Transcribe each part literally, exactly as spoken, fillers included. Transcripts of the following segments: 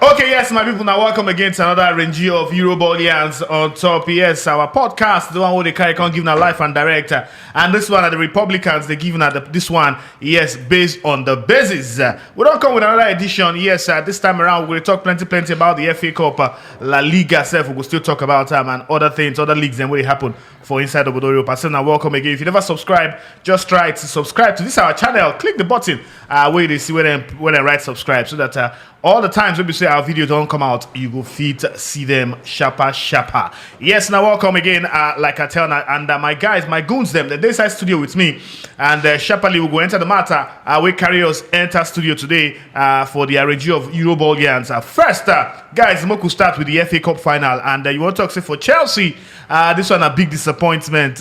Okay, yes, my people, now welcome again to another range of Euroball Yarns on top. Yes, our podcast, the one where they carry can give na life and director. And this one are the Republicans, they give na the, this one, yes, based on the basis. Uh, we don't come with another edition. Yes, uh, this time around, we're going to talk plenty, plenty about the F A Cup, uh, La Liga itself. We will still talk about them and other things, other leagues and what happen for inside Obodo Europe. I say now welcome again. If you never subscribe, just try to subscribe to this our channel. Click the button uh, where they see when I, when I write subscribe so that uh, all the times when we say our video don't come out, you go fit see them sharper, sharper. Yes, now welcome again. Uh, like I tell now, and uh, my guys, my goons, them, the day side studio with me, and uh, sharply we go enter the matter. Uh, we carry us enter studio today uh, for the R G of Euroball Yarns. Uh, first, uh, guys, we could start with the F A Cup final, and uh, you want to talk say for Chelsea, uh, this one a big disappointment.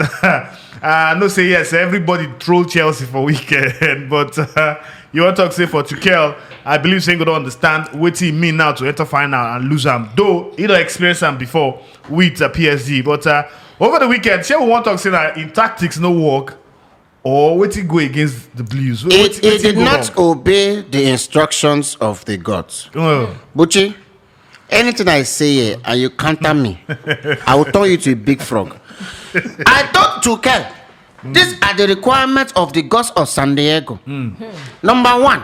Uh, no say yes, everybody troll Chelsea for weekend, but uh, you want to talk say for Tuchel, I believe Sengo don't understand what he mean now to enter final and lose am. Though he don't experience am before with uh, P S G, but uh, over the weekend, shey we want to talk say that in tactics no work or wetin go against the Blues. He, Wetin, he wetin did go not wrong? Obey the instructions of the gods. Oh. Buchi, anything I say here and you counter me, I will turn you to a big frog. I told Tuchel, these are the requirements of the gods of San Diego. Number one,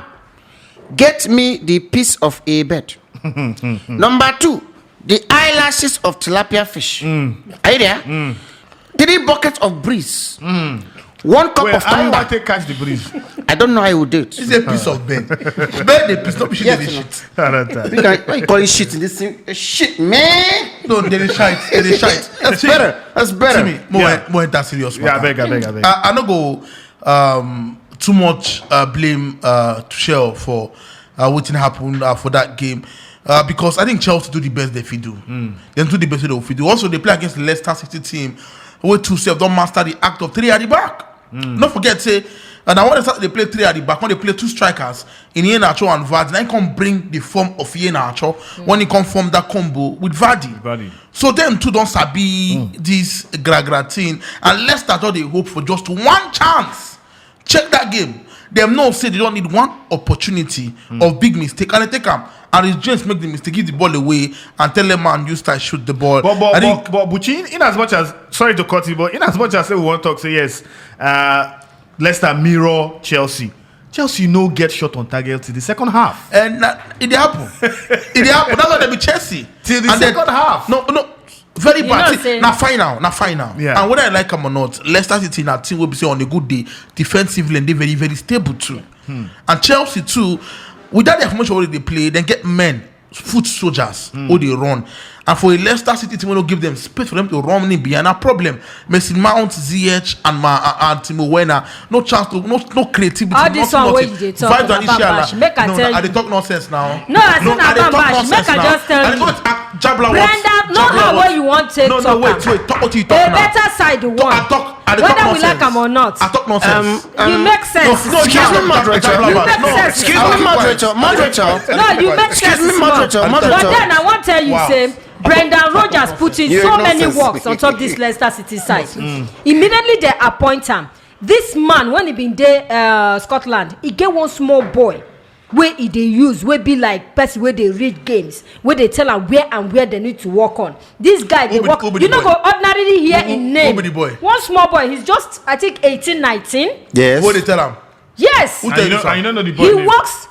get me the piece of a bed. Number two, the eyelashes of tilapia fish. Are you there? Three buckets of breeze. One cup Well, of I want thunder. to catch the breeze. I don't know how you would do it. It's a piece of bed. Bed, the piece, not shit, Yes, they no. shit. All right, uh, You can, why you call it shit in this thing? Eh, shit, man. No, they dey shite. They dey shite. That's See, better. That's better. See me, more, Yeah. more enter serious Yeah, matter. I beg, I beg, I beg. I, I no go um, too much uh, blame uh, Tuchel for uh, wetin happen uh, for that game uh, because I think Chelsea do the best they fit do. Dem do the best they fit do. Also, they play against the Leicester City team, wey two self don master the act of three at the back. No forget say, and I want to start they play three at the back when they play two strikers in Iheanacho and Vardy. Then come bring the form of Iheanacho when he come form that combo with Vardy. Vardy. So them two don sabi this gra gra thing, and Leicester don dey hope for just one chance. Check that game. Dem know say they don't need one opportunity of big mistake, and they take am. And it's James make the mistake, give the ball away, and tell them man use style shoot the ball. But but I but, think but Buchin, in as much as, sorry to cut you, but in as much as say we want to talk say yes, uh, Leicester mirror Chelsea. Chelsea no get shot on target till the second half. And uh, it dey happen. It dey happen. That's why they be Chelsea. Till the And then- second half. No, no. Very You bad. know See, say- na final, na final. Yeah. And whether I like am or not, Leicester City na team wey be say on a good day, defensively and they very very stable too. And Chelsea too, with that their formation wey they play, then get men foot soldiers who they run. And for a Leicester City team, wey no give them space for them to run in behind a problem. Mason Mount, Ziyech, and Ma, and Timo Werner, no chance to, no, no creativity. All this Nothing, one wey nothing. you dey talk Vibes na and Isiala. bambash. Make I No, tell no, I you. dey talk nonsense now. No, I say na dey talk bambash. nonsense Make I now. just tell I dey you. go ask Jabla Brenda, what? know Jabla how what? wey you wan take No, no, talk wait, am. Wait, talk what you A talk now. better side you Talk, I want. talk, I dey talk Whether we nonsense. like am or not. I talk nonsense. Um, You make sense. No, no, Excuse me, Jabla, moderator. Jabla, You make no. sense. Excuse me, moderator. Moderator. No, you make Excuse sense me, small. moderator. But Moderator. Then I wan tell you Wow. say Brendan Rodgers put in You so know many sense. works on top this Leicester City side. Immediately they appoint am. This man, when he been dey uh, Scotland, he get one small boy wey he dey use, wey be like person wey dey read games, wey dey tell am where and where they need to work on. This guy dey be- work. Who be You the no boy? Go ordinarily hear Who- in who name. be the boy? One small boy, he's just, I think, eighteen, nineteen. Yes. What they tell am? Yes. Who And tell you you know, so? And you know the boy He name. Works.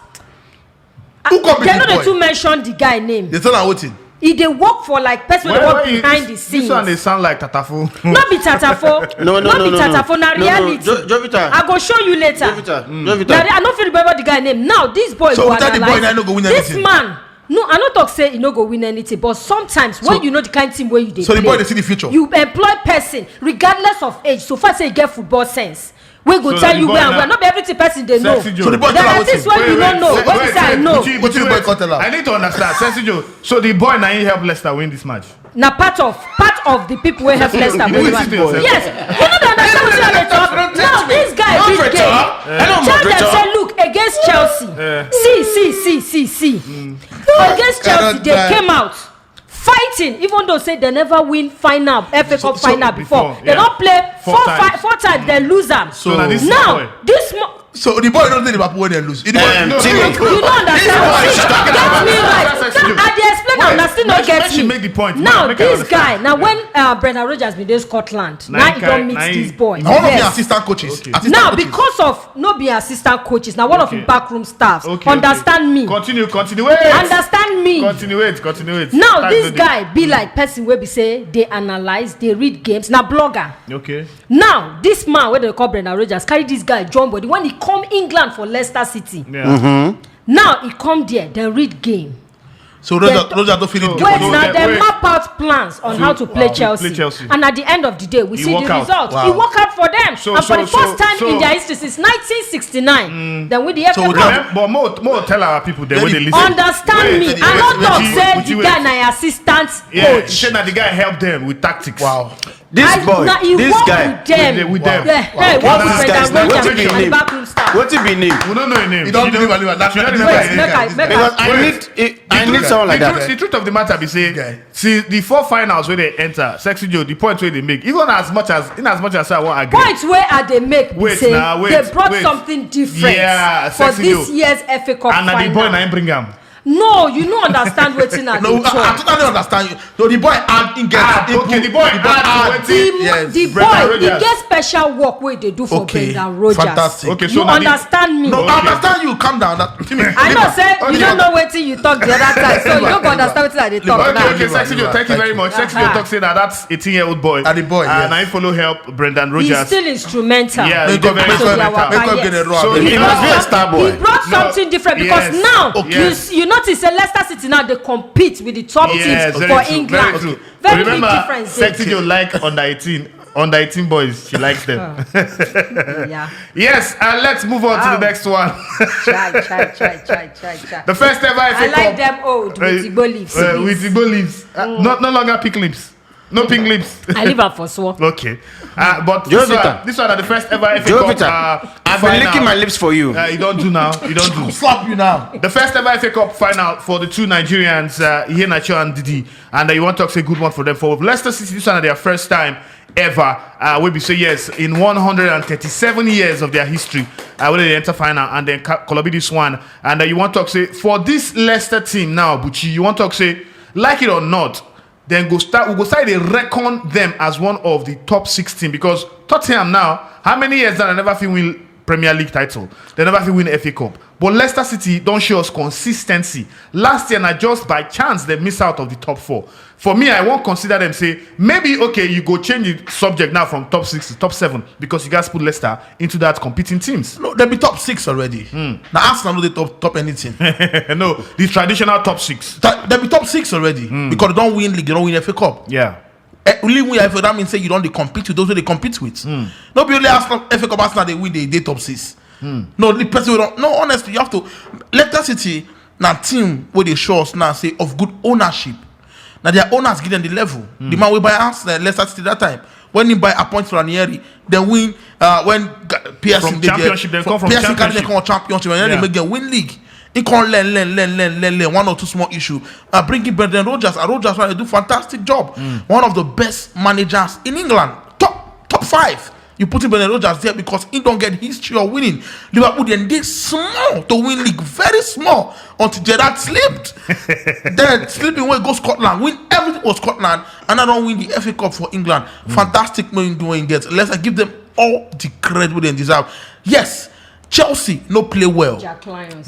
Who come be They the no dey boy? Too mention the guy name. They tell am wetin? He dey work for like person wey Why- dey why work you- behind the this- scenes. This one they sound like Tatafo. No be Tatafo. No, no, no no, be no, no. Tatafo. Na No, no, reality. Jo- Jovita. I go show you later. Jovita. Jovita. Na re- I no fit remember the guy name. Now this boy So go without the boy, analyze. Now no go win This anything. Man, no, I no talk say he no go win anything. But sometimes when So- you know the kind team where you dey So the play, boy dey see the future. You employ person regardless of age. So far say you get football sense. We go So tell the you boy where and now- where. No be everything person dey know. Sexy Joe. So the boy There tell are am things wetin? wey you no know. Wait, What wait, is I wait, know? Buchi, What you Buchi, boy wait. come tell am? I need to understand. Sexy Joe. So the boy now he help Leicester win this match. Na part of part of the people wey help Leicester You win listen match. to yourself. Yes, you no dey understand wetin I dey talk. Now this guy read game. Tell them say look against Chelsea. See see see see see. Against Chelsea they came out fighting, even though say they never win final F A Cup So- final so before. before, They yeah. Don't play Four four times. Five, four times. They lose am. So now this Now boy. This mo- So the boy don't think Liverpool when they lose. The boy, um, no, Timmy. You don't understand. Get me right. Now, I dey explain am, na still no get me. Now this guy, now when uh, Brendan Rodgers been dey Scotland, now he don't meet these boys. One of the assistant coaches. Now because of no be assistant coaches, now one of the backroom staffs. Understand me. Continue, continue. Understand me. Continue, continue. Now this guy be like person wey be say they analyze, they read games. Now blogger. Okay. Now this man wey dey call Brendan Rodgers carry this guy join body when he come England for Leicester City. Yeah. Mm-hmm. Now he come there, then read game. So Rodgers, Rodgers don't feel it. Wait, now they map out plans on how to play Chelsea. And at the end of the day, we see the result. He work out for them. And for the first time in their history since nineteen sixty-nine, then with the F A Cup. But more, more tell our people they will listen. Understand me. I don't talk say the guy na assistant coach. Yeah, he said that the guy helped them with tactics. Wow. This boy, this guy, with them. Hey, what this guy is now? Wetin be him name? Wetin be him name? We don't know him name. He don't deliver, deliver. That's not deliver. Because I need, I need someone like that. The truth of the matter be say, see the four finals where they enter, Sexy Joe, the point where they make, even as much as, in as much as I want agree. Point where are they make? Wait, now wait. They brought something different for this year's F A Cup final. And the boy na him bring am. No, you no understand wetin I dey talk. No, I totally understand you. So the boy add, he get, ah, okay, the boy add wetin? Yes. The boy, he get special work wey dey do for Brendan Rodgers. Fantastic. Okay, so you understand me? No, I understand you. Calm down. I know say you don't know wetin you talk the other time, so you no go understand wetin I dey talk now. Okay, okay, Sexy Joe, thank you very much. Sexy Joe talk say that that's eighteen-year-old boy. And the boy, and I follow help Brendan Rodgers. He's still instrumental. Yeah, he dey very instrumental. So he must be a star boy. He brought something different because now you notice say Leicester City now dey compete with the top teams for England. Very big difference. Remember, Sexy Joe like under eighteen, under eighteen boys. She likes them. Yeah. Yes, and let's move on to the next one. Chai, chai, chai, chai, chai, chai. The first ever F A Cup. I like them old with Igbo leaves. Uh, with Igbo leaves. Uh, not, no longer pick lips. No pink lips. I leave am for sure. Okay. Uh, but this one, this one are the first ever F A Cup. Uh, I've been licking my lips for you. Uh, you don't do now. You don't do. Slap you now. The first ever F A Cup final for the two Nigerians, uh, Iheanacho and Didi. And uh, you want to say good one for them for Leicester City. This one are their first time ever. Uh, we be say yes in one hundred thirty-seven years of their history. Uh, when they enter final and then colobi this one. And uh, you want to say for this Leicester team now, Buchi, you want to say like it or not, then go start, we go start dey reckon them as one of the top sixteen because Tottenham now, how many years now they never fit win Premier League title, they never fit win F A Cup. But Leicester City don't show us consistency. Last year, na just by chance they miss out of the top four. For me, I won't consider them say maybe okay, you go change the subject now from top six to top seven because you guys put Leicester into that competing teams. No, they be top six already. Mm. Now Arsenal no dey top top anything. No, the traditional top six. They be top six already because they don't win league, they don't win F A Cup. Yeah. Eh, only win F A Cup, that means say you don't dey compete with those who they compete with. Mm. No be only Arsenal, F A Cup Arsenal they win, they dey top six. Mm. No, the person we don't. No, honestly, you have to. Leicester City na team where they show us now say of good ownership. Now their owners give them the level. Mm. The man we buy us uh, Leicester City that time when he buy appoint Ranieri, then win uh, when P S G from championship, then come from championship, then come championship, and then they make them win league. He can't learn, learn, learn, learn, learn, learn. One or two small issue. Uh, bringing Brendan Rodgers, and Rodgers trying to do fantastic job. Mm. One of the best managers in England, top top five. You put in Brendan Rodgers there because he don't get history of winning. Liverpool then they small to win league, very small until Gerrard slipped. Then slipping when go Scotland, win everything for Scotland, and I don't win the F A Cup for England. Mm. Fantastic knowing doing get. Let's uh, give them all the credit they deserve. Yes, Chelsea no play well,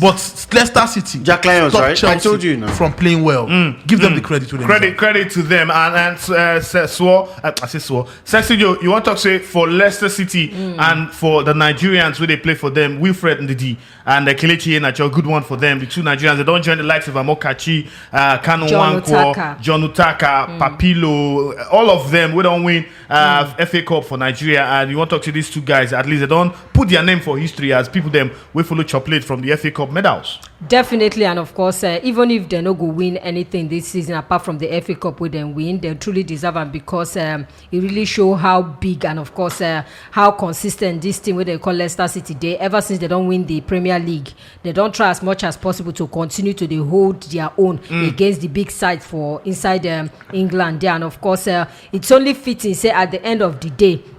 but Leicester City Jack Lions, top right? Chelsea I told you now. From playing well. Mm. Give them the credit to them. Credit, credit to them. And and uh, swore, uh, I say swore. Sexy Joe, you want to say for Leicester City mm. and for the Nigerians where they play for them, Wilfred Ndidi and uh, Kelechi Iheanacho, good one for them. The two Nigerians, they don't join the likes of Amokachi, uh, Kanu John Wankwo, Utaka. John Utaka, mm. Papilo, all of them. We don't win uh, mm. F A Cup for Nigeria, and you want to talk to these two guys. At least they don't put their name for history as people them we follow chocolate from the F A Cup medals. Definitely, and of course, uh, even if they no go win anything this season apart from the F A Cup, where they win, they truly deserve them because um, it really show how big and of course uh, how consistent this team where they call Leicester City. They ever since they don't win the Premier League, they don't try as much as possible to continue to they hold their own mm. against the big side for inside um, England. There, and of course, uh, it's only fitting say at the end of the day.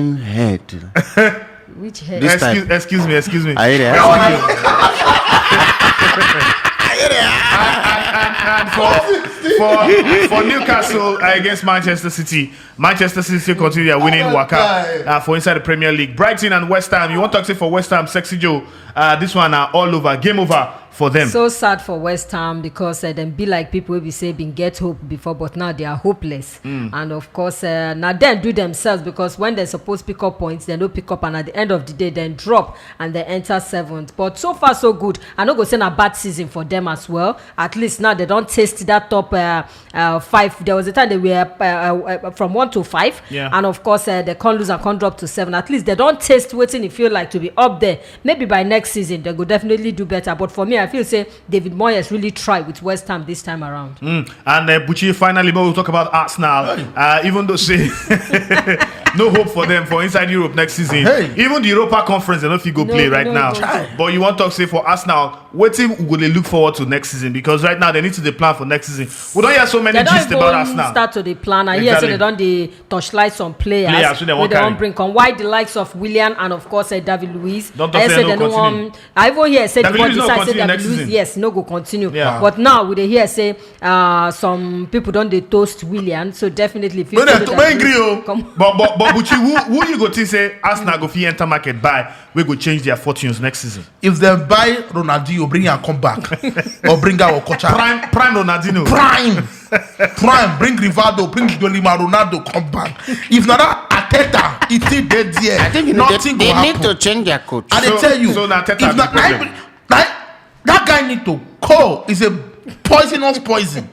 Winning head. Which head? This Excuse, time. Excuse me, excuse me. I hear it. And, and, and for, for, for Newcastle uh, against Manchester City, Manchester City still continue their winning waka uh, for inside the Premier League. Brighton and West Ham. You want to talk say for West Ham, Sexy Joe? Uh, this one are all over. Game over for them. So sad for West Ham because uh, dem be like people wey be say been get hope before, but now they are hopeless. And of course, uh, now dem do themselves, because when they suppose pick up points, they no pick up, and at the end of the day, then drop and they enter seventh. But so far, so good. I no go say na bad season for them as well. At least now they don't taste that top uh, uh, five. There was a time they were uh, uh, uh, from one to five, Yeah. And of course, uh, they can't lose and can't drop to seven. At least they don't taste waiting. It feel like to be up there. Maybe by next season, they go definitely do better. But for me, I feel say David Moyes really try with West Ham this time around. And uh, Buchi, finally, but we'll talk about Arsenal. Uh, even though say no hope for them for inside Europe next season. Hey. Even the Europa Conference, they don't fit go No, play right no, now. no, no. But you want to talk say for Arsenal, what team will they look forward to next season? Because right now they need to dey plan for next season. We don't hear so many They don't gist about even Arsenal. Start to the plan. I hear Exactly. Say they don't dey torchlight some players. Players wey they Wey wan they wan carry. Bring come. Why the likes of Willian and of course uh, David Luiz? Don't talk I say say no they no continue. wan. I even hear say the David board Luiz no decide say continue David next Luiz season. Yes, no go continue. Yeah. But now we dey hear say uh, some people don dey toast Willian. So definitely, if you When follow they David when gree Luiz, o. Come. But but But Buchi, who, who you go think say Arsenal go fit enter market buy, we go change their fortunes next season? If dem buy Ronaldinho, bring am come back, or bring out Okocha. Prime, prime Ronaldinho. Prime, prime, bring Rivaldo, bring Dolima Ronaldo come back. If na that Arteta, e still dey there. I think you know, they, Nothing they go need happen. To change their coach. I dey So- tell you, so na Arteta if be na, problem. na, na, that guy need to go. Is a poisonous poison.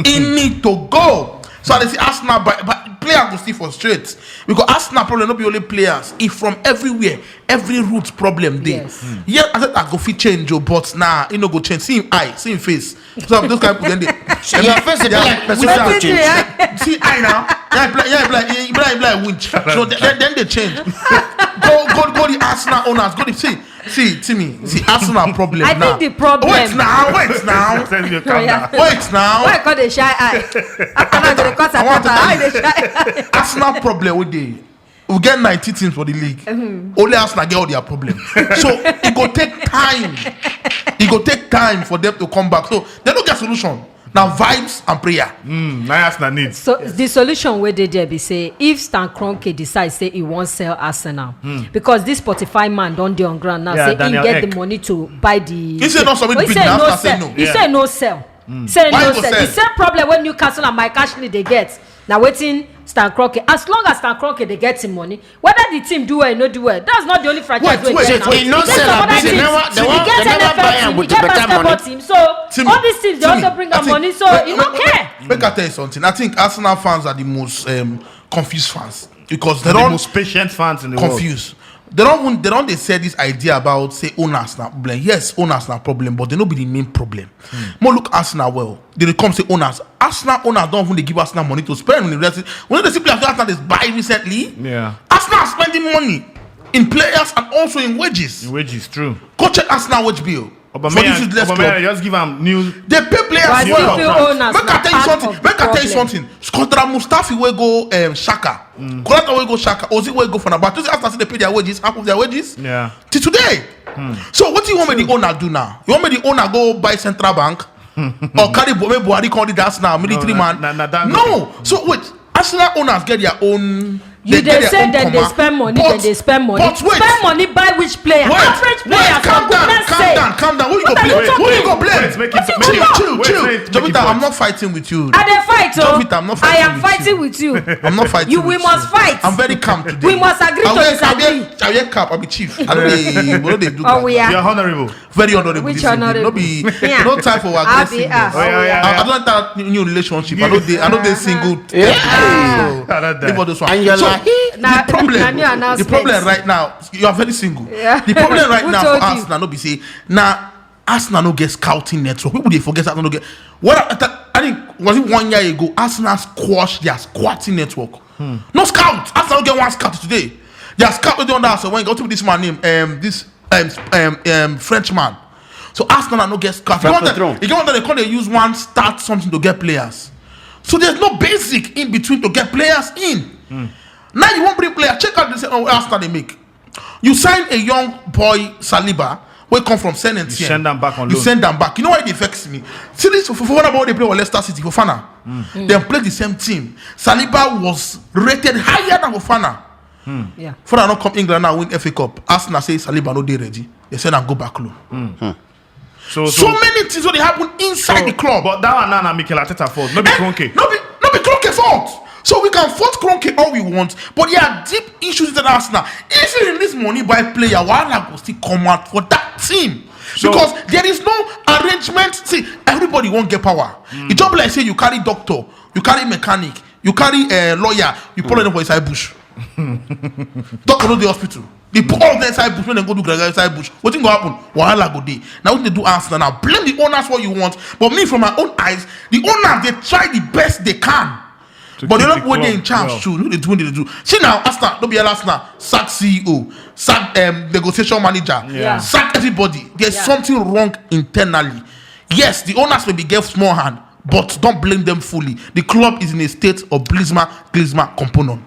He need to go. So I dey see Arsenal, but, but player go still frustrate because Arsenal problem no be only players. E from everywhere, every root problem dey. Yes. Yeah, Arteta go fit change o, but nah, e no go change. See him eye, see him face. So those kind of people then they. Your face dey be like person Wetin wey go dey change. Yeah. See eye now. Yeah, play, yeah, play, play, play, play winch. So then, then they change. Go, go, go. The Arsenal owners, go the see, see, Timmy. See Arsenal problem I now. Think the problem- Wait now, wait now. Tell you, calm Yeah. down. Wait now. Why I call the shy eye? I cannot dey cut I want to Arteta. tell How you. dey shy eye? Arsenal problem with the we get nineteen teams for the league. Only Arsenal get all their problem. So it go take time. It go take time for them to come back. So they don't get solution. Now vibes and prayer. Mm, na Arsenal needs. So the solution wey dey there be say if Stan Kroenke decide say he wan sell Arsenal because this Spotify man don dey on ground now Yeah, say Daniel he get Ek. The money to buy the. He say no submit But he bid say na no after say sell. No. He Yeah. say no sell. He say Why no you go sell. Sell? The same problem wey Newcastle and Mike Ashley dey get na wetin Stan Kroenke. As long as Stan Kroenke dey get him money, whether the team do well or no do well, that's not the only franchise Wait, wey wait, get am. wait. He no He get sell some am, other they teams. never- they He won't- get they never buy N F L am team, with he get better money. Basketball team. So Timmy, all these things dey Timmy, also bring I am think- money. So Wait, he wait, no wait, care. Wait, make I tell you something. I think Arsenal fans are the most um, confused fans because they The don't most patient fans in the world. confused. They don't want, they don't they say this idea about say owners na problem. Yes, owners na problem, but they no be the main problem. More look Arsenal well. They dey come say owners. Arsenal owners don't even dey give Arsenal money to spend on the rest. When they see players Arsenal dey buy recently, Yeah. Arsenal are spending money in players and also in wages. Which is true. Go check Arsenal wage bill for this Aubameyang, useless Aubameyang club. Just give am new. They pay players But I well. still feel owners Make na I tell you part something. Of the Make I tell you problem. Something. Scott Mustafi wey go um, Shaka. Kollata wey go Shaka. Ozil wey go for Nabata. Those Arsenal still dey pay their wages, half of their wages. Yeah. Till today. So what do you want me the owner do now? You want me the owner go buy central bank or carry Bu- make Buhari come lead Arsenal military No, man? na- na- na- No. So wait, Arsenal owners get their own. You They get dey their say own dem dey comma. spend money, But- dem dey spend money. But wait, Spend money buy which player? wait, Average wait, player. calm For down, goodness calm sake. down, calm down. Who you go What are blame? you Who you talking go blame? Wait, make it- Chill, make it- chill, wait, chill. make it Jovita, point. I'm not fighting with you. I dey fight o. Jovita, I'm not I fighting am with fighting you. With you. I'm not fighting You, with we must you. Fight. I'm very calm today. We must agree I to wear, disagree. I wear, I wear cap. I be chief. I don't dey, we don't dey do Oh, that. we are. You're honorable. Very honorable. Which this evening. honorable? No be Yeah. no time for Abi, aggressiveness. ah. Oh, yeah, yeah, I, yeah. I don't enter new relationship. I don't dey, I don't dey single. Yeah. So, I don't die. leave all those ones. And you're So, like, the Na- problem, na new announcement. The problem right now, you are very single. Yeah. The problem right Who now told for you? Arsenal no be say now Arsenal no get scouting network. People dey forget Arsenal no get. What I, I think was it one year ago? Arsenal squashed their scouting network. No scout. Arsenal no get one scout today. Their scout wey dey under Arsenal when got to this man name um this um, um, um Frenchman. So Arsenal no get scout. You Frank want that, Patron. You get one that they come dey use one start something to get players. So there's no basic in between to get players in. Now you wan bring player, check out this oh, Arsenal dey make. You sign a young boy Saliba wey come from Saint Etienne. Send am back on You loan. Send am back. You know why it affects me? See this Fofana boy dey play for Leicester City. Fofana. Dem play the same team. Saliba was rated higher than Fofana. Yeah. Fofana no come England now win F A Cup. Arsenal say Saliba no dey ready. They send am go back loan. So, So many things wey dey happen inside the club. But that one now na Mikel Arteta fault. No be Kroenke. No be no be Kroenke fault. So we can fault Kroenke all we want, but there are deep issues in Arsenal. If you release money buy player, wahala go still come out for that team. So- Because there is no arrangement. See, everybody wan get power. E just be like say you carry doctor, you carry mechanic, you carry uh, lawyer, you put them for inside bush. Doctor no dey hospital. They put all them inside bush when they go do gragra inside bush. Wetin go happen? Wahala go dey. Now wetin dey do Arsenal now? Blame the owners what you want, but me from my own eyes, the owners dey try the best they can. To But they keep no the go dey club in charge well. Too. No dey do what they dey do. See now, Arsenal no be Arsenal. Sack C E O, sack um, negotiation manager, Yeah. Sack everybody. There's Yeah. Something wrong internally. Yes, the owners may be get small hand, but don't blame them fully. The club is in a state of blisma Klinsmann component.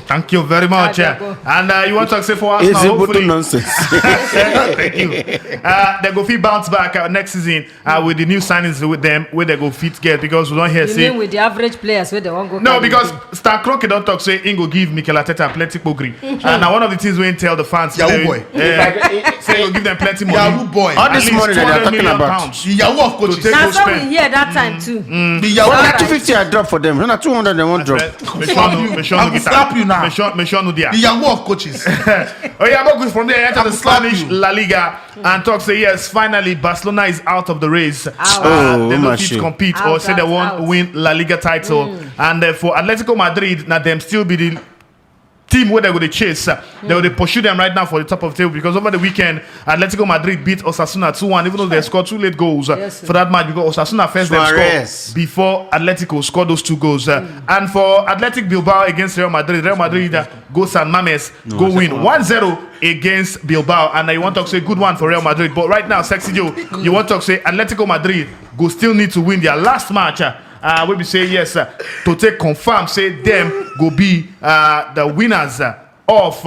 Thank you very much. Ah, Uh, and uh, you want to say for us now, Ezigbote hopefully, nonsense. thank you. Uh, they go fit bounce back uh, next season uh, with the new signings with them, where they go fit get, because we don't hear You say mean with the average players where they won't go? No, carry because the Stan Kroenke don talk say he go give Mikel Arteta plenty pogri. And na one of the things wey he tell the fans. Yahoo eh, boy. eh, say he go give them plenty money. Yahoo boy. All this At least money that they're two hundred talking million about. pounds. The Yahoo of coaches. To take Now, those so we spend. Hear that time too. The Yahoo But of na Alright. two fifty I drop for them. Na two hundred they won't drop. Make sure no, make sure I no will get slap am. you now. Make sure, make sure no there. The Yahoo of coaches. Oh yeah, but good from there. Enter I the will slap Spanish you. La Liga and talk say yes, finally Barcelona is out of the race. Uh, Oh, they no my fit shame. compete Out, or say they out, won't out. win La Liga title. And uh, for Atletico Madrid, now them still be the team where they go to chase. Uh, They will pursue them right now for the top of the table because over the weekend, Atletico Madrid beat Osasuna two one, even though they scored two late goals uh, Yes, sir. for that match because Osasuna first them Suarez. scored before Atletico scored those two goals. Uh, And for Athletic Bilbao against Real Madrid, Real Madrid uh, go San Mames, go win one zero against Bilbao. And I want to say good one for Real Madrid. But right now, Sexy Joe, you want to say Atletico Madrid go still need to win their last match. Uh, uh, we be say yes uh, to take confirm say them go be uh, the winners uh, of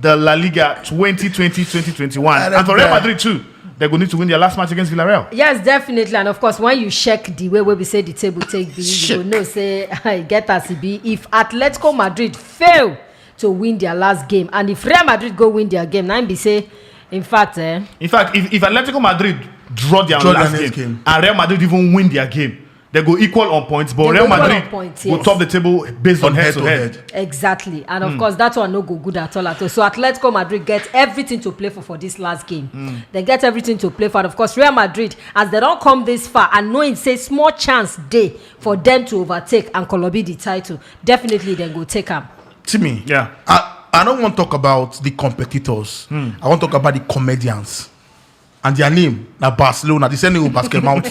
the La Liga twenty twenty twenty twenty-one. And for Real Madrid too, they go need to win their last match against Villarreal. Yes, definitely. And of course, when you check the way we say the table take be, you go know say e get as e be. If Atletico Madrid fail to win their last game, and if Real Madrid go win their game, now be say, in fact, eh, In fact, if, if Atletico Madrid draw their Draw their last next game, game. And Real Madrid even win their game, they go equal on points, but They Real go equal Madrid on points, will yes. Top the table based on, On head head to to head. head. Exactly. And of course, that one no go good at all at all. So Atletico Madrid get everything to play for for this last game. They get everything to play for. And of course, Real Madrid, as they don't come this far, and knowing say small chance day for them to overtake and Colombia the title, definitely they go take them. Timmy, Yeah. I, I don't want to talk about the competitors. I want to talk about the comedians. And their name na Barcelona. The same name with Basket Mount.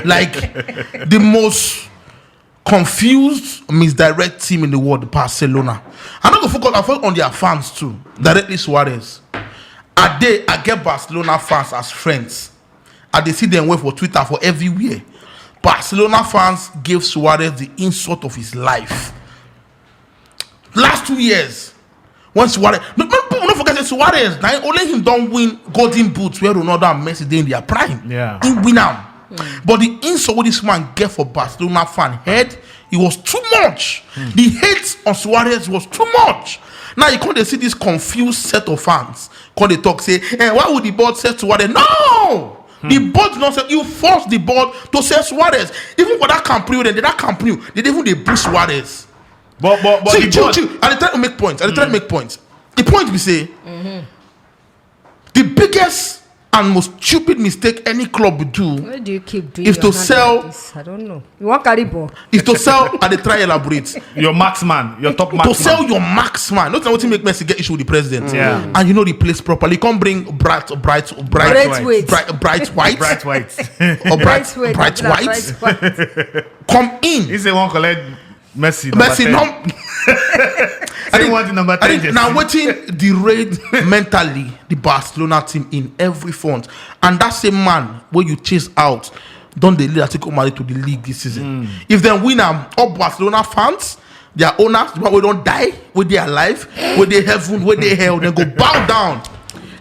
Like the most confused, misdirect team in the world, Barcelona. I'm not gonna focus, I focus on their fans too. Directly Suarez. I dey, I get Barcelona fans as friends. I dey see them wait for Twitter for everywhere. Barcelona fans gave Suarez the insult of his life. Last two years, when Suarez, no, no, people no forget say Suarez, na only him don't win golden boots where Ronaldo and Messi dey in their prime. Yeah. He win am. But the insult wey this man get for Barcelona fan head, it was too much. The hate on Suarez was too much. Now you come dey see this confused set of fans. Come dey talk say, eh, why would the board sell Suarez? No! The board not sell. You force the board to sell Suarez. Even for that Camp Nou, then that Camp Nou, they even dey boost Suarez. But but but See, the chill, board- chill. I dey try to make points. I dey try to make points. The point be say, the biggest and most stupid mistake any club would do Why do you keep doing If your to hand sell- like this? I don't know. You want carry ball? is to sell and they try elaborate. Your marksman, your top To marksman. Sell your marksman. Not what make Messi get issue with the president. Yeah. And you know the place properly. Come bring bright, bright, bright, Braithwaite. bright, bright white. Bright white. Or bright, Braithwaite, bright Black white. White. Come in. He say one collect Messi. Messi, number no. ten. Say one the number I ten. think now Jersey. Waiting the raid mentally the Barcelona team in every front, and that same man where you chase out don't they lead Atletico Madrid to the league this season. If they win am, all Barcelona fans, their owners, the one wey don't die, with their life, with their heaven, with their hell, then go bow down.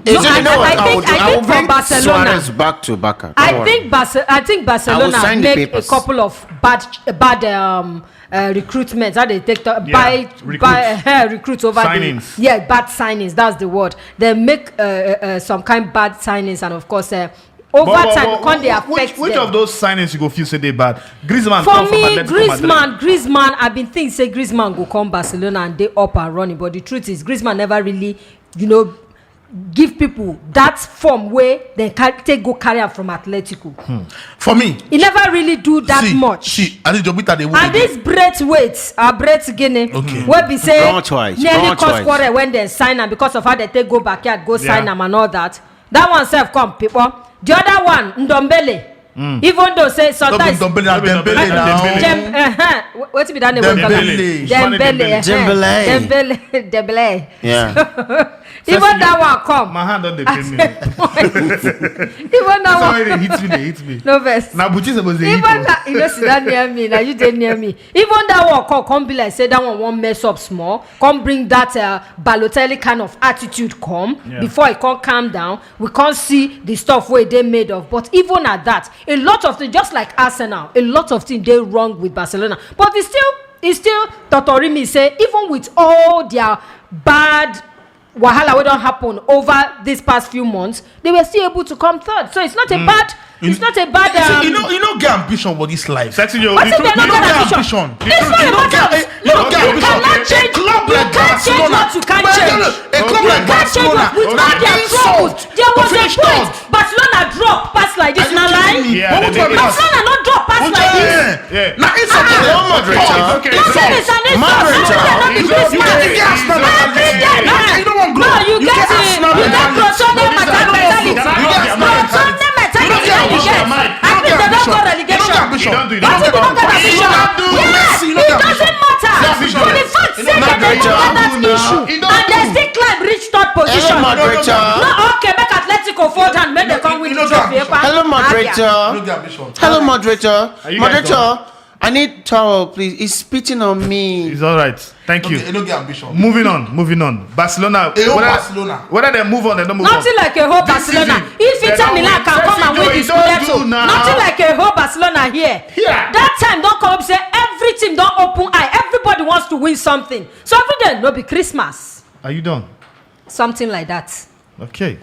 Is No, it- I- you know I- what? I I think- would, I I think would for bring Barcelona- Suarez back to Barca. Don't I worry. think Barce- I think I will Barcelona sign the make a papers. Couple of bad bad um, uh, recruitment that they take to Yeah. buy Recruit. buy uh, recruit over Signings. the yeah bad signings. That's the word. They make uh, uh, uh, some kind bad signings, and of course uh, over But- but- time but come they whi- affect which, which them. Of those signings you go feel say they bad? Griezmann For come from me, Atletico Madrid. Griezmann, Griezmann, I've been thinking say Griezmann go come Barcelona and they up and running, but the truth is Griezmann never really, you know, give people that form where they can take go carry am from Atletico. For me, He never really do that see, much. See, I think Jobita they And this Braithwaite, uh, Braithwaite, Okay. wey be say Braithwaite, nearly Braithwaite. Cause quarrel when they sign am because of how they take go backyard, go sign Yeah. am and all that. That one self come, people. The other one, Ndombele, Even though say sometimes Dembele now. Dembele. Dem, uh-huh. Wetin be that name? Dembele. Dembele. Dembele. Dembele. Even that one come. My hand don dey pain me. Even that one. Sorry, they hit me. They hit me. No vex. Now Buchi suppose dey hit. Even that, you know, sit down near me. Now you dey near me. Even that one come, come be like say that one wan mess up small. Come bring that uh, Balotelli kind of attitude come before he come calm down. We can't see the stuff where they made of. But even at that, a lot of things, just like Arsenal, a lot of things they wrong with Barcelona. But it's still, it's still Totori me say, even with all their bad wahala wey don happen over these past few months, they were still able to come third. So it's not a bad, it's not a bad. Um, you know, you know, get ambition for this life. Sexy Joe, what if they not get ambition? It's not a matter of, no, you cannot change. You can't change what you can't change. A club like Barcelona, with all their troubles, there was a point Barcelona drop pass like this. Now lie. Barcelona not drop pass like this. Yeah. Now it's okay. It's okay. It's okay. Madrid, you get Arsenal. No, you get it. You get Crotone mentality. You get Crotone mentality. You get. I think they don't go relegation. But if you don't get ambition, yes, it doesn't matter. For the fact say that they don't get that issue and they still climb reach third position. No, okay, make Atletico fold hand, make they come win the trophy. Hello, moderator. Hello, moderator. Moderator. I need towel, please. It's spitting on me. It's all right. Thank you. No get ambition. Moving on, moving on. Barcelona. Whether they move on, they don't move on. Nothing like a whole Barcelona. If Inter Milan can come and win the Scudetto, nothing like a whole Barcelona here. That time don't come up say everything don't open eye. Everybody wants to win something. So every day no be Christmas. Are you done? Something like that. Okay.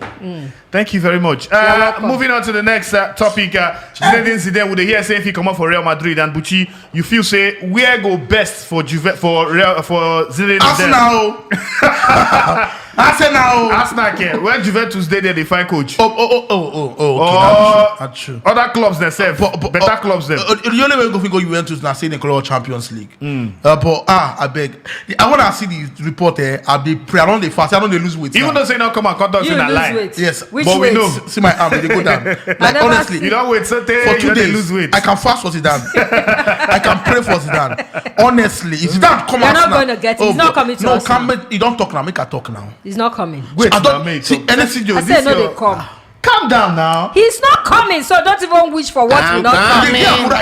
Thank you very much. Uh, moving on to the next uh, topic. Uh, Zinedine Zidane would hear say if he come up for Real Madrid and Buchi, you feel say where go best for Juve for Real for Zinedine Zidane? Arsenal. Arsenal. Arsenal care. Where Juventus dey there, they find coach. Oh, oh, oh, oh, oh, oh. Okay, that's true. Other clubs themselves. Better clubs them. Uh, the only way we go Juventus now say they call Champions League. Uh, but ah, I beg. I wanna see the report. Eh, I be pray. I don't dey fast. I don't dey lose weight. Even though say no come and cut us in a line. Yes, but we know. See my arm, they go down. Like honestly, you don't wait. So for two days, lose weight. I can fast for Zidane. I can pray for Zidane. Honestly, if Zidane come out now, you're not going to get it. He's not coming to us. No, come. You don't talk now. Make I talk now. He's not coming. Wait, I don't see anything. I said no, they come. Calm down now. He's not coming, so don't even wish for what will not come.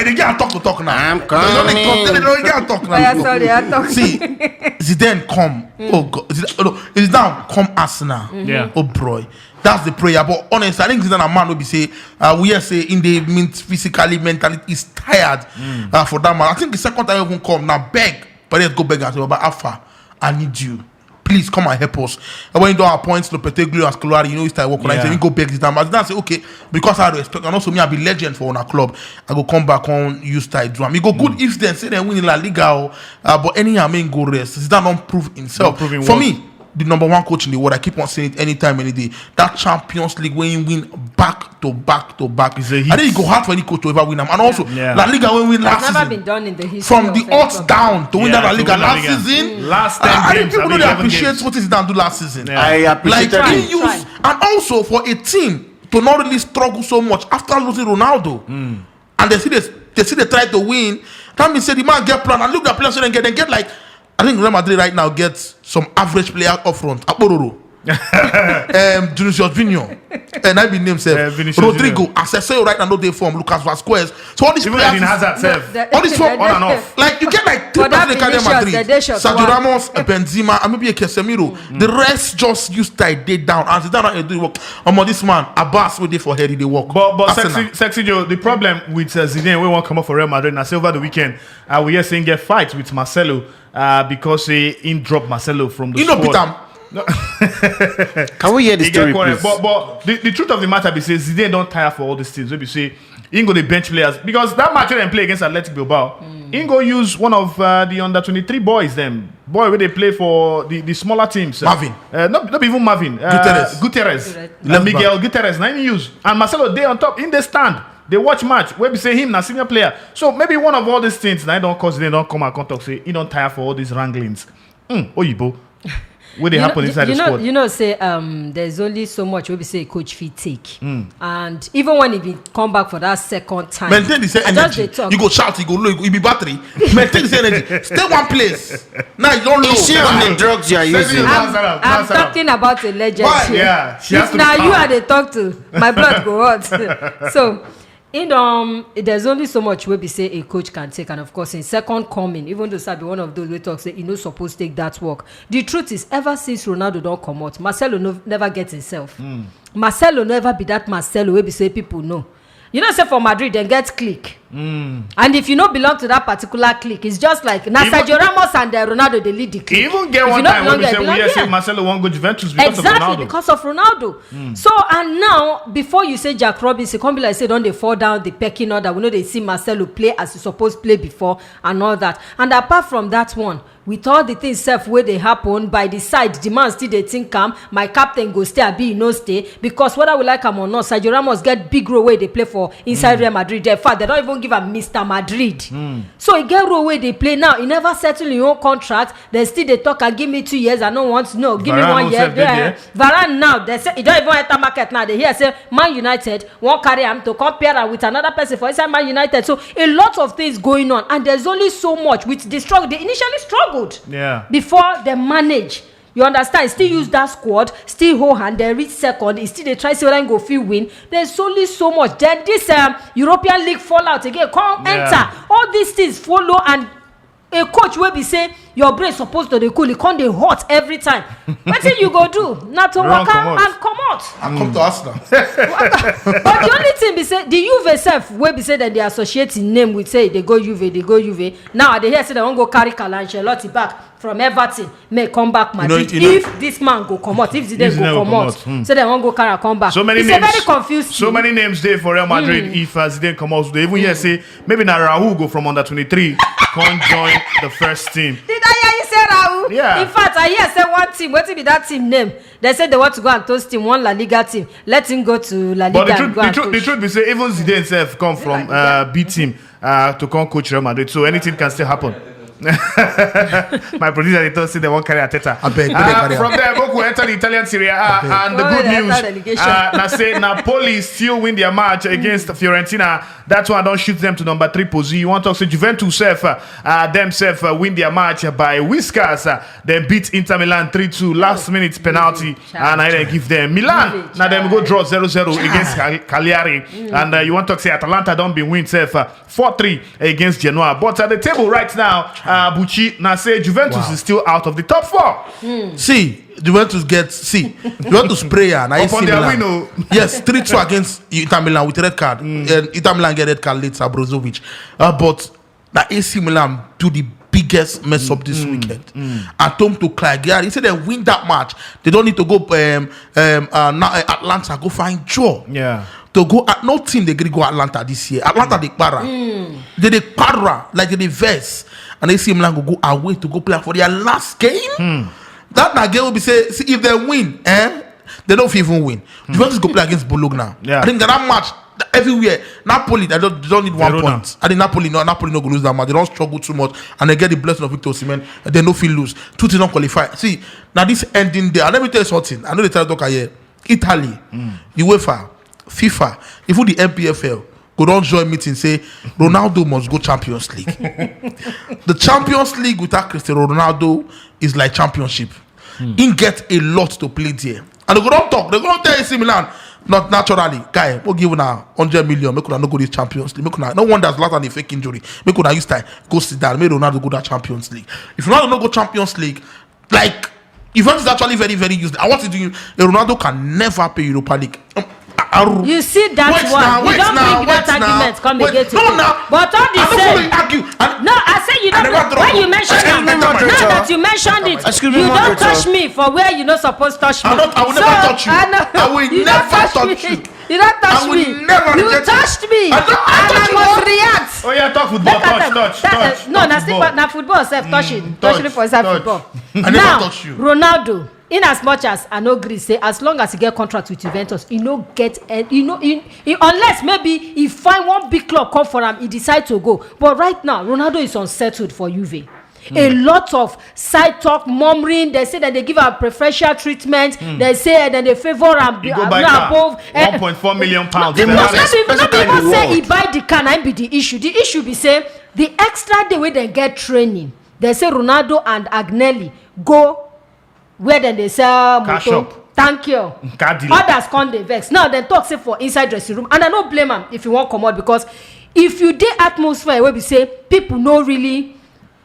They get talk to talk now. I'm coming. They don't talk now. Sorry, I talk. See, Zidane come. Oh God, Zidane, oh, no, Zidane come Arsenal. Yeah. Oh boy, that's the prayer. But honestly, I think Zidane a man will be say, uh, we are say in the means physically, mentally, he's tired uh, for that man. I think the second time he even come now beg, but let's go beg and say, Baba Alpha, I need you. Please come and help us. And when you don't appoint Lopetegui as Scolari, you know, it's time work. Yeah. He go beg this time. As I say, okay, because I respect, and also me, I be legend for our club. I go come back on, use title. I mean, go good if they say they win La Liga, or, uh, but anyhow, I mean, go rest. Zidane don't prove himself. For me, the number one coach in the world. I keep on saying it anytime, any day. That Champions League when he win back to back to back. I think it go hard for any coach to ever win them. And also, La Liga when win last season. Never been done in the history from the odds down to win that La Liga last season. Last ten games, I think people don't appreciate what is down to last season. I appreciate that. Like he used, and also for a team to not really struggle so much after losing Ronaldo, and they see this, they see they try to win. That means say the man get plan and look at players so they get, they get like I think Real Madrid right now gets some average player up front. Apororo. Um, Vinicius Junior. And I be name self. Rodrigo. Junior. Asensio right now no dey form. Lucas Vasquez. So all these players. Even Hazard self. All these form on and off. Like you get like three players in Real Madrid. Sergio Ramos, Benzema, and maybe a Casemiro. The rest just use tight day down. And Zidane dey do work. Omo, this man Abbas wey dey for head dey work. But but sexy, sexy Joe. The problem with uh, Zidane wey wan come up for Real Madrid na say over the weekend, uh, we hear saying get fight with Marcelo. Uh, because say he drop Marcelo from the squad. He no beat am. No. Can we hear the story, please? But but the, the truth of the matter be say Zidane don't tire for all these things. So be say he go the bench players because that match when they play against Athletic Bilbao, he go use one of uh, the under twenty-three boys them boy where they play for the, the smaller teams. Uh, Marvin. Uh, not not even Marvin. Uh, Guterres. Guterres. Uh, Miguel Guterres. Now he use and Marcelo dey on top in the stand. They watch match. Where be say him na senior player. So maybe one of all these things now don't cause they don't come and come talk say he don't tire for all these wranglings. Hmm, Oyibo. Wey dey You know, happen you, inside you the know, squad. You know, say um, there's only so much wey be say a coach fit take, and even when he bin come back for that second time, Maintain the same I just dey energy. Talk. You go shout, you go low, you be battery. Maintain the same energy. Stay one place. Now you don't low. Is she on the drugs you are using? I'm, Lazarus, I'm Lazarus. Talking about a legend. Why? Yeah, she has If to na be you calm. I dey talk to, my blood go hot. So, in um, there's only so much wey be say a coach can take, and of course, in second coming, even though I be one of those wey talk say he no suppose take that work. The truth is, ever since Ronaldo don comot, Marcelo no, never get himself. Marcelo never be that Marcelo wey be say people know. You know, say for Madrid, dem get click. And if you no belong to that particular click, it's just like na Even- Sergio Ramos and uh, Ronaldo dey lead the click. E even get If one you no time belong wey be there, say we belong hear say there. Marcelo wan go Juventus because Exactly of Ronaldo. Because of Ronaldo. So, and now, before you say Jack Robinson, come be like say don dey fall down the pecking order. We know they see Marcelo play as he suppose play before and all that. And apart from that one, with all the things sef wey dey happen, by the side, the man still dey think am, my captain go stay abi he no stay, because whether we like am or not, Sergio Ramos get big role wey dey play for inside Real Madrid. In fact, they don even give am Mister Madrid. So he get role wey dey play now. He never settle him own contract. They still dey talk and give me two years. I no want, no, give me Varane one own year. sef dey Yeah. There. Varane now, they say he don even enter market now. They hear say Man United wan carry am to compare am with another person for inside Man United. So a lot of things going on, and there's only so much with the struggle. They initially struggled Yeah. before they manage. You understand? Still use that squad, still hold hand, then reach second. He still dey try say whether he go fit win. There's only so much. Then this um, European League fallout again, come Yeah. enter. All these things follow, and a coach wey be say your brain suppose to dey cool, e come dey hot every time. Wetin you go do? Na to Run waka comot. And comot. I come to Arsenal. But the only thing be say the Juve sef wey be say dem dey associate im name with say e dey go Juve, dey go Juve. Now I dey hear say dem wan go carry Carlo Ancelotti back from Everton, may come back You know, Madrid. you know- If this man go comot, if Zidane If Zidane go go comot, comot, hmm. Say dem wan go carry am come back. So many It's names. A very confused. So Team. Many names there for Real Madrid. If uh, Zidane come out, they even hear say maybe na Raul go from under twenty-three, come join the first team. Did I hear you say Raul? Yeah. In fact, I hear say one team. Wetin be that team name? They say they want to go and toast him, one La Liga team. Let him go to La Liga But the and truth, go the, and truth, the toast. Truth be say, even Zidane himself come from La Liga. Uh, B team uh, to come coach Real Madrid, so anything can still happen. My producer, they thought say they want carry Arteta. Abeg, Uh, make I from there, Boku enter the Italian Serie A, and the Oh, good they news enter relegation. Uh, na say Napoli still win their match against Fiorentina. That one don shift them to number three position. You want to talk say Juventus sef, uh, uh, themselves uh, win their match by whiskers. Uh, then beat Inter Milan three two last minute penalty, Chai. And I then give them Milan. Juve, Now them go draw zero zero against Cal- Cagliari, and uh, you want to talk say Atalanta don be win sef. Uh, four three against Genoa. But at the table right now, uh, Bucci now say Juventus Wow. Is still out of the top four. See, Juventus get, see, Juventus prayer. Now Upon AC their Milan. Win, oh. Yes, three two against Inter Milan with red card. And Inter Milan get red card late, Brozovic. Uh, but now AC Milan do the biggest mess up this weekend. At home to Cagliari. He said they win that match. They don't need to go um, um, uh, now, uh, Atlanta, go find draw. Yeah. To go at no team they gree go Atlanta this year. Atlanta they para. They they para like they vex. And AC Milan go go away to go play for their last game. That na game will be say, see, if they win, eh? They don't even win. Juventus go play against Bologna. Yeah. I think that, that match everywhere. Napoli, they don't, they don't need one Verona. Point. I think Napoli no, Napoli no go lose that match. They don't struggle too much, and they get the blessing of Victor Osimhen. They no feel lose. Two teams don't qualify. See, now this ending day. And let me tell you something. I know they tell talk here. Italy, UEFA, FIFA, even the N P F L go don't join meeting say Ronaldo must go Champions League. The Champions League without Cristiano Ronaldo is like championship. He get a lot to play there. And they go don't talk. They go don't tell A C Milan. Not naturally, guy. We'll give now hundred million. Make una no go this Champions League. Make una no wonder Zlatan a fake injury. Make una use time. Go sit down. Make Ronaldo go that Champions League. If Ronaldo no go Champions League, like Juventus is actually very, very useless. I want to do you. Ronaldo can never pay Europa League. Um, I- I- You see that Wait one. Now, You wait don't now, bring wait that now. Argument come Wait, again no, today. now. But all the I don't same, really argue. I, no, I say you I don't. Never drop When you it. Mentioned Excuse it, me, now moderator. That you mentioned it, Excuse me, you don't moderator. Touch me for where you no suppose touch me. I don't- I will So, never touch you. I know, I will you never don't touch touch me. You. You don't touch I will me. Never You reject touched me. I don't- I And touch I you. Must React. Oh yeah, talk football. Touch, touch, touch. No, Touch na still football. Na football sef touch it. Touch, Touch it for inside touch. Football. I never Now, touch you. Ronaldo. In as much as I no gree say as long as he get contract with Juventus, he no get, eh, he no, he, he, unless maybe he find one big club come for him, he decide to go. But right now, Ronaldo is unsettled for Juve. A lot of side talk, murmuring. They say that they give am preferential treatment. They say that they favor am be- You go buy no car, above. Eh, one point four million pounds. The no most be no be expensive because say reward. He buy the car na im be the issue. The issue be say the extra day wey dem get training, they say Ronaldo and Agnelli go where dem dey sell Car motor. Shop. Thank you. Car dealer. Others come dey vex. Now dem talk say for inside dressing room, and I no blame am if you wan comot, because if you dey atmosphere wey be say people no really,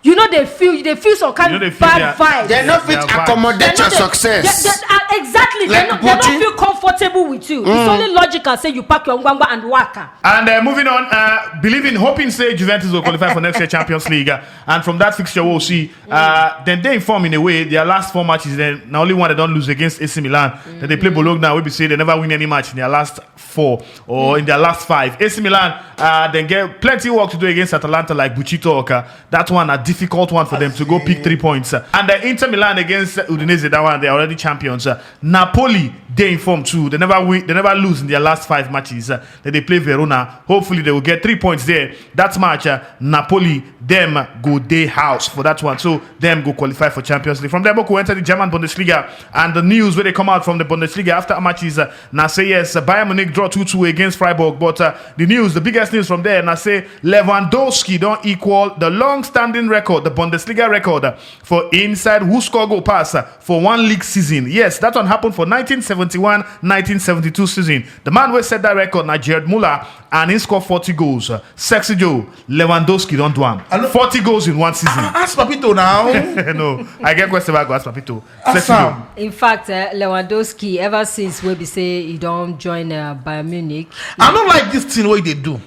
you no dey feel, you dey feel some kind You no dey of feel bad their- vibes. They no fit Their vibes. accommodate They your no dey- success. they- they- ah, exactly. Like They no, they no Gucci. Feel comfortable with you. It's only logical say you pack your ngwangwa and waka. And uh, moving on, uh, believing, hoping say Juventus will qualify for next year Champions League. Uh, and from that fixture, we'll see. Uh, then they inform in a way their last four matches. Then now only one they don't lose against A C Milan. Then they play Bologna. We be say they never win any match in their last four or in their last five. A C Milan uh, then get plenty work to do against Atalanta, like Bucci talk. Uh, that one a difficult one for them to go pick three points. Uh, and the Inter Milan against Udinese, that one they are already champions. Uh, Napoli they inform too. They never win. They never lose in their last five matches. Uh, then they play Verona. Hopefully they will get three points there. That match, uh, Napoli them go day house for that one. So them go qualify for Champions League. From there, we go enter the German Bundesliga, and the news where they come out from the Bundesliga after matches. Uh, now say yes, uh, Bayern Munich draw two two against Freiburg. But uh, the news, the biggest news from there, now say Lewandowski don't equal the long-standing record, the Bundesliga record uh, for inside who score goal pass uh, for one league season. Yes, that one happened for nineteen seventy-one nineteen seventy-two season. The man who set that record now Gerd Muller, and he scored forty goals. Uh, Sexy Joe, Lewandowski don't do am. Hello? Forty goals in one season. Ah, ask Papito now. No, I get question. I go ask Papito. Ask Sexy Joe. Sam. In fact, uh, Lewandowski, ever since we be say he don't join uh, Bayern Munich. I don't like this thing what they do.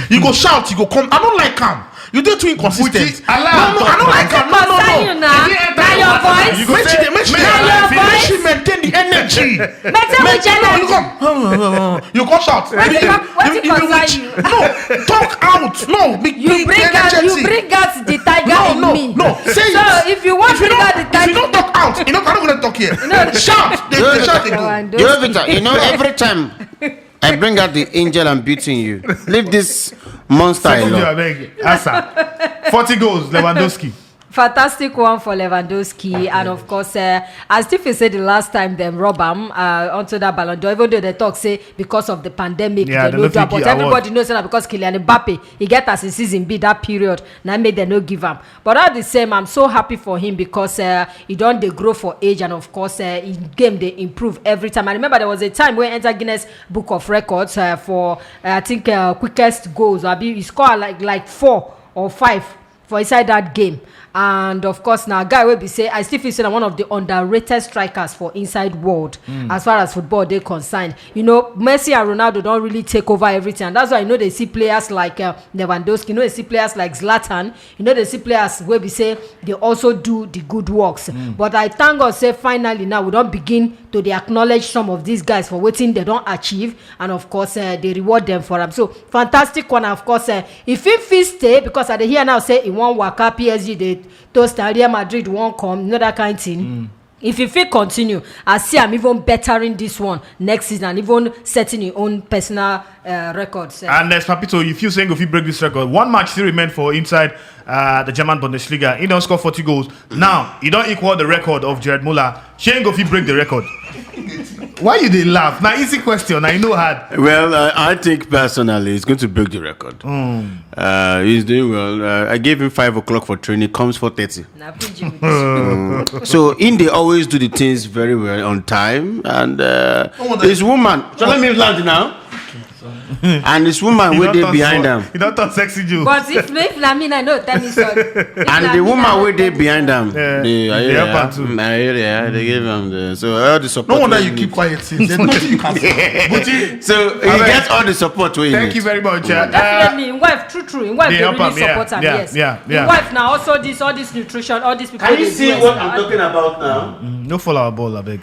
You go shout, you go come. I don't like him. You dey too inconsistent. Bucci, allow No, no, I don't like him. No, no, Concern no. you now. Now your voice. You go Make she say, dey, make she "Make dey, I make finish." she maintain the energy. Maintain Make which you, you energy? come. You come shout. Wetin You- con- wetin you- you concern reach- you? No, talk out. No, be, You be, bring be out, you energetic. Bring out the tiger No, in no, no. Say So it. If you want If you bring out don't, the if you tiger, don't talk out, you know, I'm not gonna talk here. Shout. They, they shout. They go. Lewandowski. Jovita, you know, every time I bring out the angel and beauty in you, leave this monster Sexy Joe, I alone. beg. Answer. Forty goals, Lewandowski. Fantastic one for Lewandowski, and of course, uh, as Stephen said the last time, them rob him uh, onto that Ballon d'Or. Even though they talk say because of the pandemic, Yeah, they they no no do am, fit but give everybody award. Knows that because Kylian Mbappe, he get as his season be that period. Now make they no give him. But at the same, I'm so happy for him because uh, he don't they grow for age, and of course, uh, his game they improve every time. I remember there was a time where enter Guinness Book of Records uh, for uh, I think uh, quickest goals. I be he score like like four or five for inside that game. And of course, now guy will be say I still feel say na one of the underrated strikers for inside world as far as football they concerned. You know, Messi and Ronaldo don't really take over everything, and that's why you know they see players like uh, Lewandowski, you know they see players like Zlatan, you know they see players will be say they also do the good works. But I thank God say finally now we don't begin to they acknowledge some of these guys for waiting they don't achieve, and of course uh, they reward them for them. So fantastic one, of course. Uh, if he fit stay, because I dey hear now say he won't work up P S G, they toast and Real Madrid won't come, you know that kind of thing. If he fit continue, I see I'm even bettering this one next season and even setting his own personal uh, records. Uh, And as Papito, if you saying if you break this record, one match still remain for inside uh, the German Bundesliga. He don't score forty goals. Now he don't equal the record of Jared Muller. Shane go fit break the record. Why you they laugh? Now easy question. I know hard. Well, uh, I think personally, he's going to break the record. Uh, he's doing well. Uh, I gave him five o'clock for training. Comes four thirty. na P G with this. So in they always do the things very well on time, and uh, his woman. So let me land now. And his woman You wey don't dey talk behind small. am. You don't talk sexy Joe. But if if na me, na no tell me sorry. If And na the me, woman na wey no dey tell me behind sorry. am, Yeah. the They help am too. mm, I hear, yeah, they gave am the so all the support. No wonder wey you he keep need. Quiet since. There's nothing you can say. Buti, So he Abeg. Gets all the support wey he Thank need. You very much. Uh, Definitely, in wife, true, true. In wife, They they, help really am, yeah, support am. yeah, Yes, yeah, yeah. In wife now also this, all this nutrition, all these people. Can you They see do what now. I'm talking about now? Mm, no follow our ball, I beg.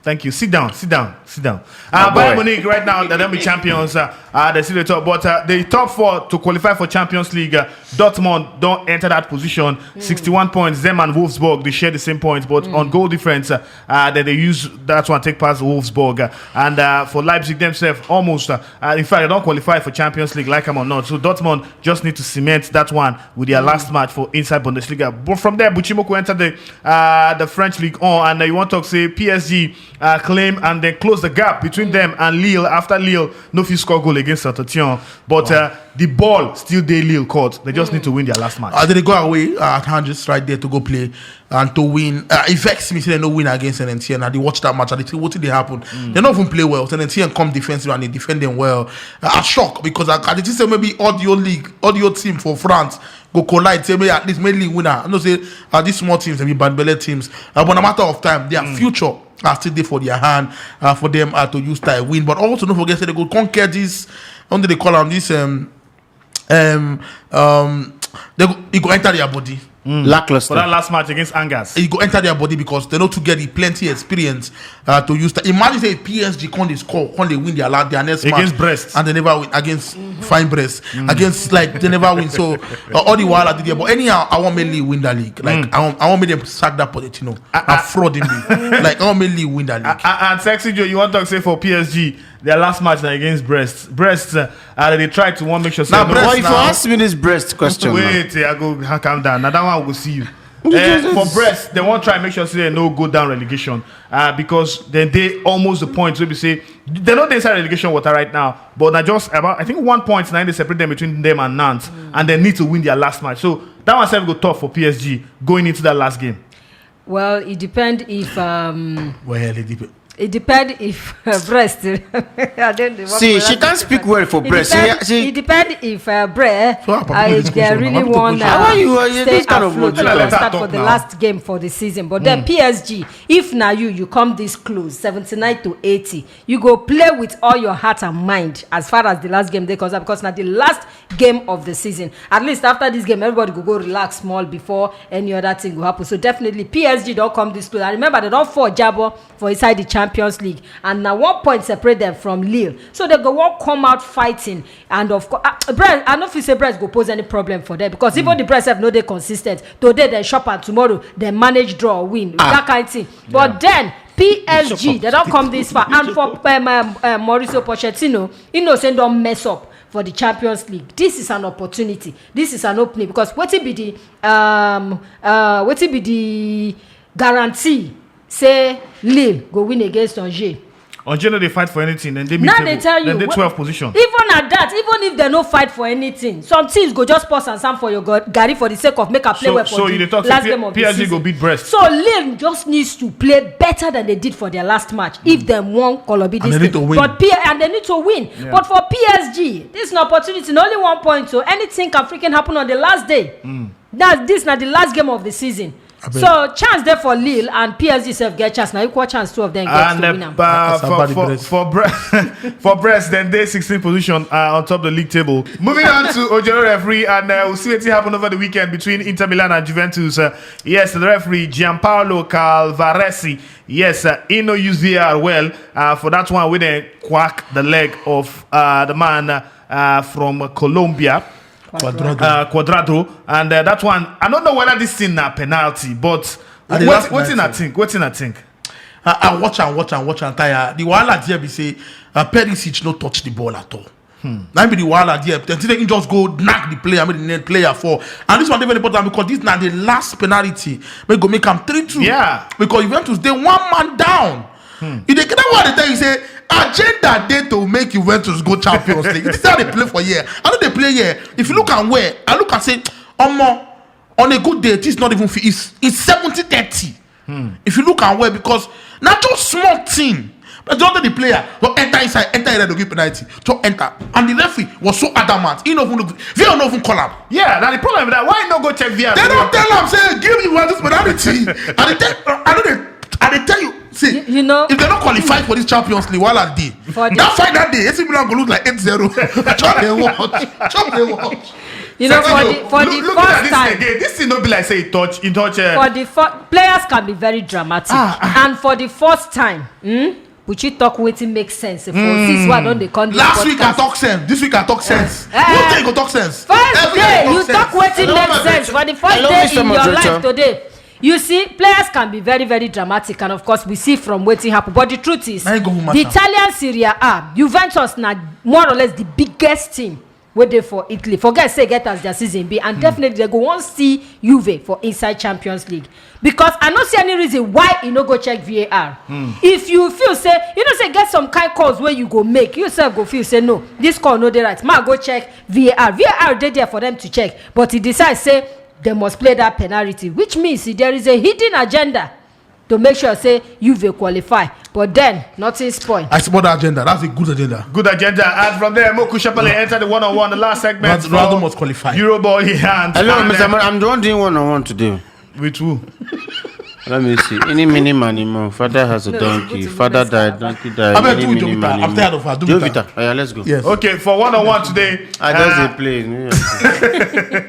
Thank you. Sit down, sit down, sit down. Uh, Bayern Munich right now, they're the champions. Uh, uh, they see the top, but uh, the top four to qualify for Champions League. Uh, Dortmund don't enter that position. Mm. sixty-one points. Them and Wolfsburg, they share the same points, but mm. on goal difference, uh, uh, that they use that one take past Wolfsburg. Uh, and uh, for Leipzig themselves, almost. Uh, uh, in fact, they don't qualify for Champions League, like I'm or not. So Dortmund just need to cement that one with their mm. last match for inside Bundesliga. But from there, Buchimoku entered the uh, the French league on, and uh, you want to say P S G uh, claim and then close the gap between them and Lille after Lille no fit score goal against Saint-Etienne. But uh, the ball still dey Lille court. They just need to win their last match. Uh, they go away uh, at hand just right there to go play and to win. Uh, it vexes me say they no win against Saint-Etienne. I dey watch that match. I dey see wetin dey happen. They no even play well. Saint-Etienne come defensive and they defend them well. Uh, I shock because I, I dey think say maybe audio league, audio team for France go collide. Say maybe at least maybe winner. I know say uh, these small teams, they be bad belly teams. Uh, but a matter of time, their future are still there for their hand uh, for them uh, to use time win. But also don't forget say they go conquer this. How do they call am this? Um, um, um, they go, it go enter their body. Lackluster. For that last match against Angers. It go enter their body because they no too get the plenty experience uh, to use. Imagine say P S G come dey score, come dey win their last, their next match against Brest. And they never win against fine Brest. Against like they never win. So uh, all the while I did there. But anyhow, I want mainly win that league. Like I want, I want make them sack that Pochettino. A fraud in me. Like I want mainly win that league. Uh, uh, and Sexy Joe, you want to say for P S G, their last match na against Brest. Brest, uh, uh, they try to want make sure say Now, no Brest But if you now. ask me this Brest question, now, Wait, I go ha- calm down. Now that one we go see you. Uh, for Brest, they won't try make sure say they no go down relegation uh, because then they almost the point. So we say they not inside relegation water right now, but na just about I think one point now they separate them between them and Nantes, and they need to win their last match. So that one sef go tough for P S G going into that last game. Well, it depends if um, Well, it depends. It depends if uh, Brest. I don't know what See, she can't speak well for Brest. She, she, it depends if uh, Brest. So, Papa, uh, if they really want to How are you? Uh, stay this kind of afloat, logic. Let's start for the last game for the season. But mm. then P S G, if now you you come this close, seventy-nine to eighty, you go play with all your heart and mind as far as the last game they concern because now the last game of the season. At least after this game, everybody go go relax small before any other thing will happen. So definitely P S G don't come this close. I remember they don't fall jabo for inside the Champions League, and now one point separate them from Lille. So they go won't come out fighting, and of course, uh, Brest, I don't feel say Brest go pose any problem for them because even the Brest have no they consistent. Today they shop and tomorrow they manage draw or win that kind of thing. But then P S G they don't come this far, and for um, um, uh, Mauricio Pochettino, he knows they don't mess up for the Champions League. This is an opportunity. This is an opening because what it be the um uh what it be the guarantee say Lille go win against Angers. Angers no dey fight for anything, then they Now they tell you then they wh- twelve position. Even at that, even if they no fight for anything, some things go just pause and stand for your god Gary for the sake of make a play So, well for so the you dey talk say last P- game of P S G the go season. Beat Brest. So Lille just needs to play better than they did for their last match if they won Colobi And this they need game. to win. But P- and they need to win. Yeah. But for P S G, this is an opportunity. Not only one point, so anything can freaking happen on the last day. Now this now the last game of the season. So chance there for Lille and P S G self get chance. Now equal chance two of them get And to uh, win am. uh, That's for, about the for, Brest. for, Bre- for Brest, then they sixteenth position uh, on top of the league table. Moving on to Ojoro referee, and uh, we'll see what happened over the weekend between Inter Milan and Juventus. Uh, yes, the referee Gianpaolo Calvaresi. Yes, uh, he no use V A R well uh, for that one. We then quack the leg of uh, the man uh, from Colombia, Cuadrado. uh, Cuadrado, and uh, that one. I don't know whether this thing na penalty, but And the what, last what thing I penalty. think, what thing I think. I, I watch and watch and watch and tire. The wahala there be say uh, Perisic no touch the ball at all. Now be the wahala there. Then today he just go knock the player, make the net player fall. And this one dey very important because this na the last penalty. Make go make am three two. Yeah. Because Juventus dey one man down. You dey get that one dey tell you say agenda dey to make Juventus go Champions League. This is how they play for here. I know they play here. If you look and where I look and say, Omo, on a good day, this is not even fi- it's, it's seventy thirty. If you look and where because na just small thing. But don't tell the player to enter inside, enter inside to give penalty to enter, and the referee was so adamant. He no even look, V A R no even call am. Yeah, now the problem is that why no go check V A R? They don't tell am say give you one this penalty. And they tell, I know they, and they tell you see You, you know, if they don't qualify for this Champions League, while I dey For that this- final day, A C Milan go lose like eight zero. Chop the watch, chop the watch. You know, for the for the first time, again, this thing no be like say e touch e touch. Uh, for the first, players can be very dramatic, ah, ah. And for the first time, hmm, Buchi talk wetin make sense. For mm. Since why don dey come this last podcast. Week I talk sense. This week I talk sense. Uh, you think you talk sense? First day you talk wetin make sense. For the first day in your life today, you see, players can be very, very dramatic, and of course we see from wetin happen. But the truth is, the Italian Serie A, Juventus na more or less the biggest team wey dey for Italy. Forget say get as their season be, and definitely they go wan see Juve for inside Champions League, because I no see any reason why e no go check V A R. If you feel say, you know say get some kind calls wey you go make, you sef go feel say no, this call no dey right, ma go check V A R. V A R dey there for them to check, but e decide say they must play that penalty, which means there is a hidden agenda to make sure say Juve qualify. But then nothing spoil. I support that agenda. That's a good agenda. Good agenda. And from there, Moku Shepele enter the one-on-one, the last segment. Ronaldo must qualify. Euroboy and hello, Mister Amara. I'm the one doing one-on-one today. With who? Let me see. Any mini money more. Father has a donkey. Father died. Donkey died. I mean, do Jovita. I'm tired of her. Do Jovita. Oh, yeah, let's go. Yes. Okay, for one-on-one today. I just uh, play.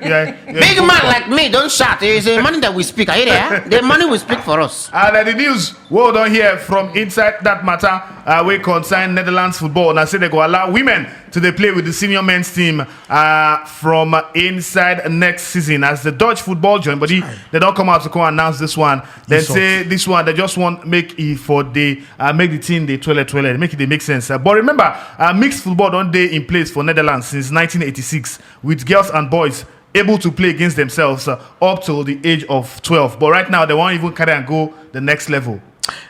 Yeah. Big man like me, don't shout. It's a money that we speak. Are you there? The money will speak for us. And uh, the news we don hear from inside that matter uh, wey concern Netherlands football. Now say they go allow women to dey play with the senior men's team uh, from inside next season. As the Dutch football join body, they don come out to come announce this one. They say this one, they just want make e for the uh, make the team dey twirl twirl, make it dey make sense. Uh, but remember, uh, mixed football don dey in place for Netherlands since nineteen eighty-six, with girls and boys able to play against themselves uh, up till the age of twelve. But right now, they won't even carry and go the next level.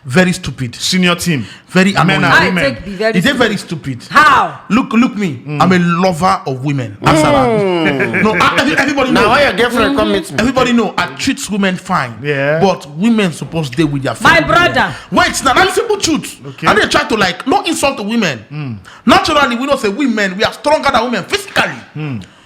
Very stupid. Senior team. Very annoying. Men and women. It's very stupid. How? Look, look me. I'm a lover of women. Asara. No, I, every- everybody Now know. Why your girlfriend come meet me? Everybody know I treat women fine. Yeah. But women supposed to stay with their family. My brother. Wait, now that's simple truth. Okay. I dey try to like not insult the women. Naturally, we know say women we are stronger than women physically.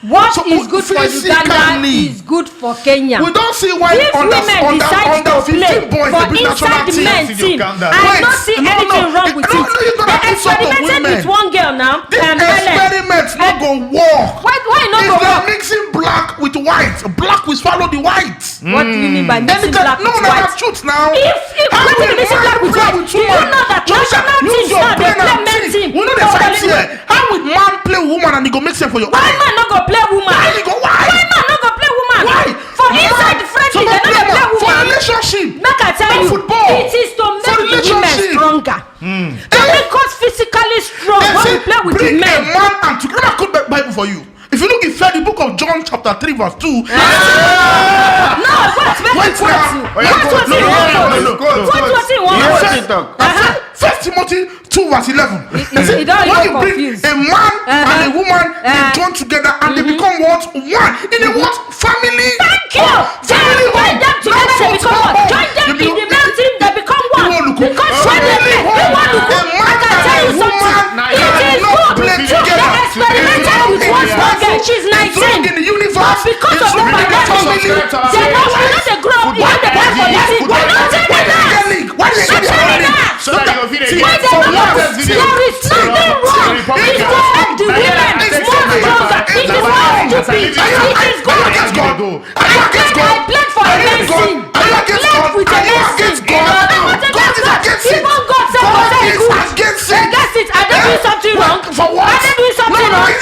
What is good for Uganda is good for Kenya. We don't see why if under, women under, decide under to play fifteen boys for inside the men team, I don't see anything wrong with it. They experimented with one girl now. This um, experiment no go work. Why, why not go work? Mixing black with white. Black will swallow the white. What do you mean by mixing black with white? No, no, that's truth now. If if how will mixing black with white, do you know that national teams now they play men team? We know the fight here. How would man play woman and he go make sense for your? Why man no go play woman? Why you go? Why? Why man no go play woman? Why? For inside the friendly, they no dey play woman. For relationship. Make I tell you, football. It is to make the women stronger. To make us physically strong when we play with the men. A man and to let me quote Bible for you. If you look in fair, the book of John chapter three verse two. No, what? Wait, wait, wait. What was it? What was it? First Timothy two verse eleven. When you bring a man and a woman, they join together and they become what? One. In a what? Family. Thank you. Family. Join them together, they become one. Join them in the male team, they become one. Because when they play, we want to go. I can tell you something. It is good. They experimented with one small girl. She's nineteen. But because of the pandemic, they know we know they grow up, we know they play for the team. We're not taking that. Why they give you a warning? So that you feel it. Why they not? There is nothing wrong. It's to help the women. It's more stronger. It is not stupid. It is good. I played, I played for a man team. I played with a man team. Even God said, "Against it. Are they doing something wrong? Are they doing something wrong?"